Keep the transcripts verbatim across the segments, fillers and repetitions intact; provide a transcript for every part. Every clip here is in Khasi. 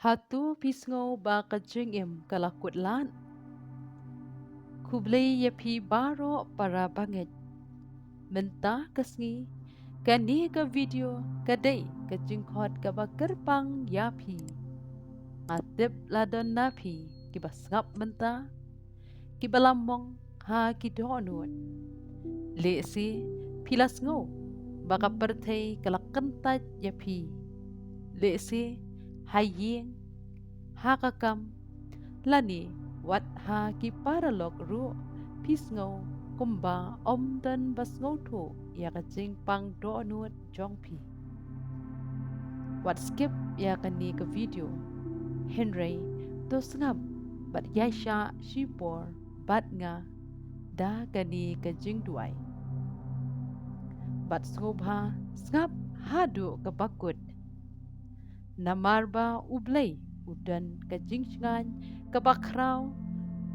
Hato phi sngew ba ka jingim ka la kut lad? Khublei ïa phi baroh para bangeit. Mynta ka sngi, kane ka video ka dei ka jingkhot kaba kyrpang ïa phi. Nga tip la don na phi kiba sngap mynta, kiba la mong ha ki dohnud. Lehse phi la sngew ba ka pyrthei ka la kyntait ïa phi. Lehse ha ïing, ha ka kam, lane wat ha ki paralok ruh phi sngew kumba ym don ba sngewthuh ïa ka jingpang dohnud jong phi. Wat skip ïa kane ka video, hynrei to sngap bad ïaishah shipor bad nga da kane ka jingduwai. Bad sngewbha sngap haduh kaba kut. Namar ba U Blei u don ka jingshngaiñ kaba khraw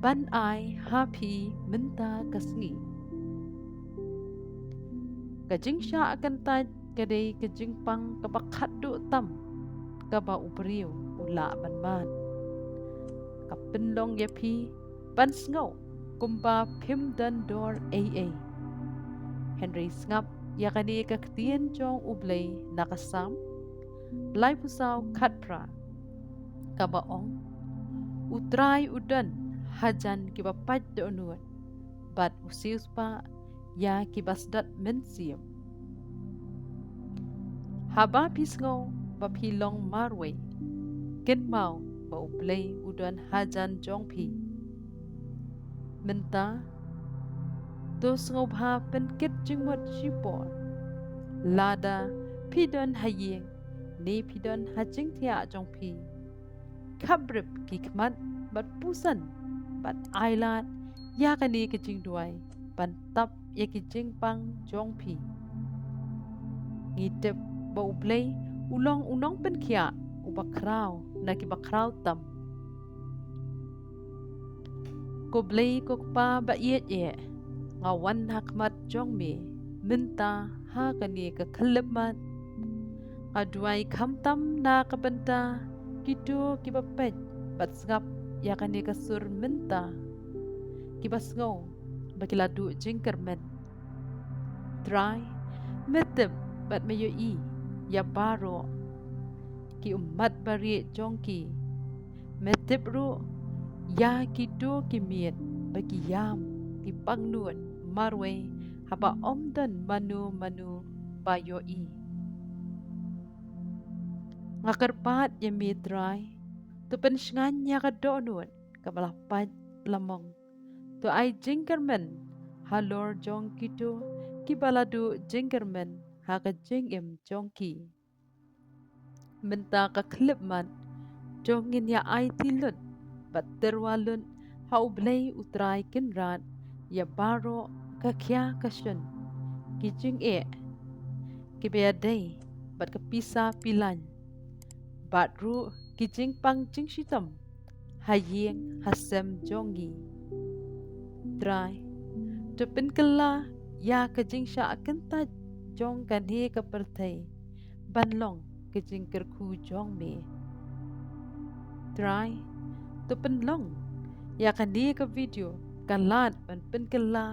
ban ai ha phi mynta ka sngi. Ka jingshah kyntait ka dei ka jingpang kaba khatduh tam kaba u briew u lah ban mad. Ka pynlong ïa phi ban sngew kumba phim don dor ei ei. Hynrei sngap ïa kane ka ktien jong U Blei na ka Salm laiphew saw khatphra, kaba ong, U Trai u don hajan kiba pait dohnud, bad u siewspah ïa kiba sdot mynsiem. Haba phi sngew ba phi long marwei, kynmaw ba U Blei u don hajan jong phi. Mynta to sngewbha pynkit jingmut shipor. Lada phi don ha ïing ne phi don ha jingthiah jong phi, khapbrip ki khmat bad puson bad ailad ïa kane ka jingduwai ban tap ïa ki jingpang jong phi. Ngi tip ba U Blei u long u nongpynkhiah uba khraw na kiba khraw tam. Ko Blei ko Kpa ba ïeit eh, nga wan ha khmat jong me mynta ha kane ka khyllipmat. Nga duwai khamtam na ka bynta kito kiba peit bad sngap ïa kane ka sur mynta, kiba sngew ba ki la duh jingkyrmen. Trai, me tip bad me ïohi ïa baroh ki ummat barieh jong ki. Me tip ruh ïa kito ki miet ba ki ïam, ki pangnud marwei haba ym don mano mano ba ïohi. Nga kyrpad ïa me Trai, to pynshngaiñ ïa ka dohnud kaba la pait la mong. To ai jingkyrmen halor jong kito kiba la duh jingkyrmen ha ka jingim jong ki. Mynta ka khyllipmat, to ngin ïa aiti lut bad tyrwa lut ha U Blei U Trai Kynrad ïa baroh ka khia ka shun, ki jingeh kiba ïadei bad ka pisa pilaiñ, bad ruh ki jingpang jingshitom ha ïing ha sem jong ngi. Trai, to pynkylla ïa ka jingshah kyntait jong kane ka pyrthei ban long ka jingkyrkhu jong me. Trai, to pynlong ïa kane ka video ka lad ban pynkylla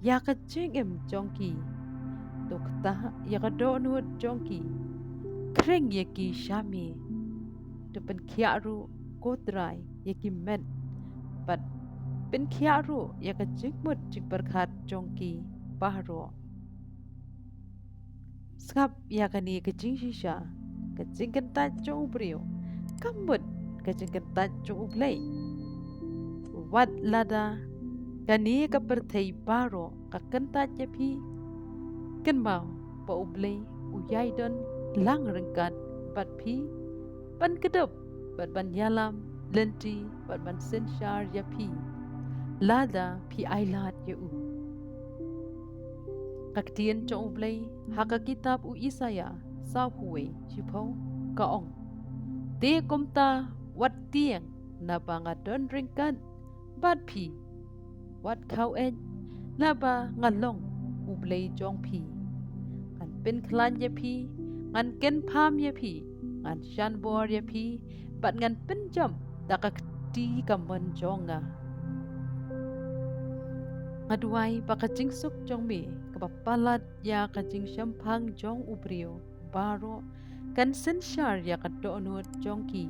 ïa ka jingim jong ki. To ktah ïa ka dohnud jong ki. Khring ïa ki sha me. To pynkhiah ruh ko Trai ïa ki met bad pynkhiah ruh ïa ka jingmut jingpyrkhat jong ki baroh. Sngap ïa kane ka jingshisha, ka jingkyntait jong u briew kam mut ka jingkyntait jong U Blei. Wat lada kane ka pyrthei baroh ka kyntait ïa phi, kynmaw ba U Blei u ïai don lang ryngkat bad phi, ban kdup bad ban ïalam lynti bad ban synshar ïa phi lada phi ailad ïa u. Ka ktien jong U Blei ha ka kitab u Isaïah sawphew wei shiphew ka ong, te kumta wat tieng, naba nga don ryngkat bad phi. Wat khaw-eh, naba nga long U Blei jong phi. Ngan pynkhlaiñ ïa phi, ngan kynpham ïa phi, ngan shan bor ïa phi bad ngan pynjop da ka kti kamon jong nga. Nga duwai ba ka jingsuk jong me kaba palat ïa ka jingshemphang jong u briew baroh kan synshar ïa ka dohnud jong ki.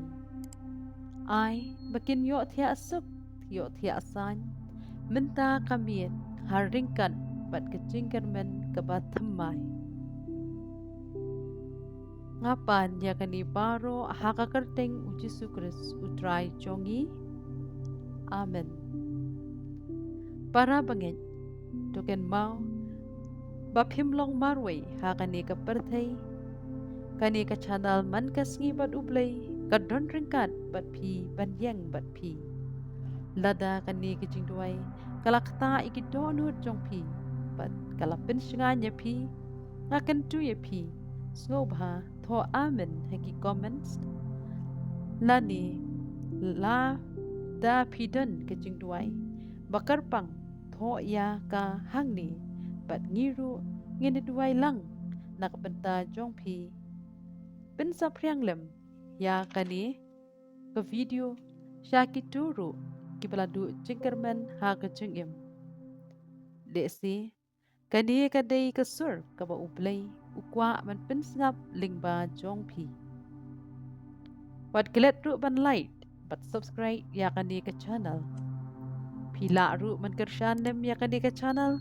Ai ba kin ïohthiah suk, ïohthiah saiñ mynta ka miet ha ryngkat bad ka jingkyrmen kaba thymmai. Nga pan ïa kane baroh ha ka kyrteng u Jisu Khrist u Trai jong ngi. Amen. Para bangeit, to kynmaw ba phim long marwei ha kane ka pyrthei. Kane ka channel Man Ka Sngi Bad U Blei ka don ryngkat bad phi ban ïeng bad phi. Lada kane ka jingduwai ka la ktah ïa ki dohnud jong phi bad ka la pynshngaiñ ïa phi, nga kyntu ïa phi, sngewbha thoh amen ha ki comments. Lane lada phi don ka jingduwai ba kyrpang, thoh ïa ka hangne bad ngi ruh ngin ïa duwai lang na ka bynta jong phi. Pynsaphriang lem ïa kane ka video sha kito ruh kiba la duh jingkyrmen ha ka jingim. Lehse kane ka dei ka sur kaba U Blei u kwah ban pynsngap lyngba jong phi. Wat klet ruh ban like bad subscribe ïa kane ka channel. Phi lah ruh ban kyrshan lem ïa kane ka channel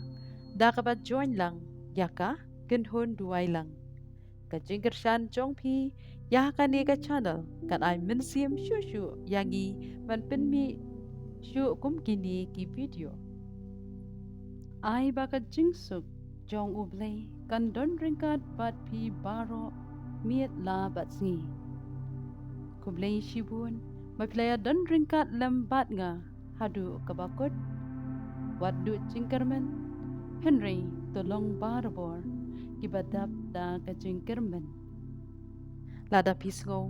da kaba join lang ïa ka Kynhun Duwai Lang. Ka jingkyrshan jong phi ïa kane ka channel kan ai mynsiem shuh shuh ïa ngi ban pynmih shuh kum kine ki video. Ai ba ka jingsuk jong U Blei kan don ryngkat bad phi baroh miet la bad sngi. Khublei shibun ba phi la ïa don ryngkat lem bad nga haduh kaba kut. Wat duh jingkyrmen, hynrei to long barabor kiba dap da ka jingkyrmen. Lada phi sngew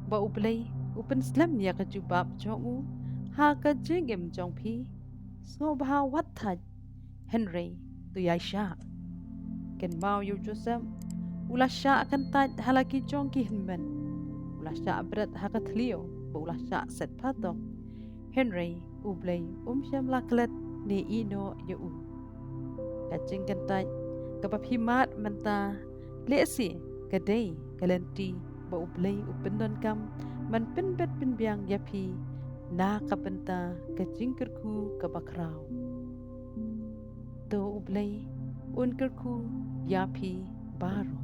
ba U Blei u pynslem ïa ka jubab jong u ha ka jingim jong phi, sngewbha wat thait, hynrei to ïai shah. Kynmaw ïa u Joseph, u la shah kyntait ha la ki jong ki hynmen, u la shah bret ha ka thliew bad u la shah set phatok, hynrei U Blei um shym la klet ne ïehnoh ïa u. Ka jingkyntait kaba phi mad mynta, lehse ka dei ka lynti ba U Blei u pyndonkam ban pynbeit pynbiang ïa phi na ka bynta ka jingkyrkhu kaba khraw. To U Blei un kyrkhu ïa phi baroh.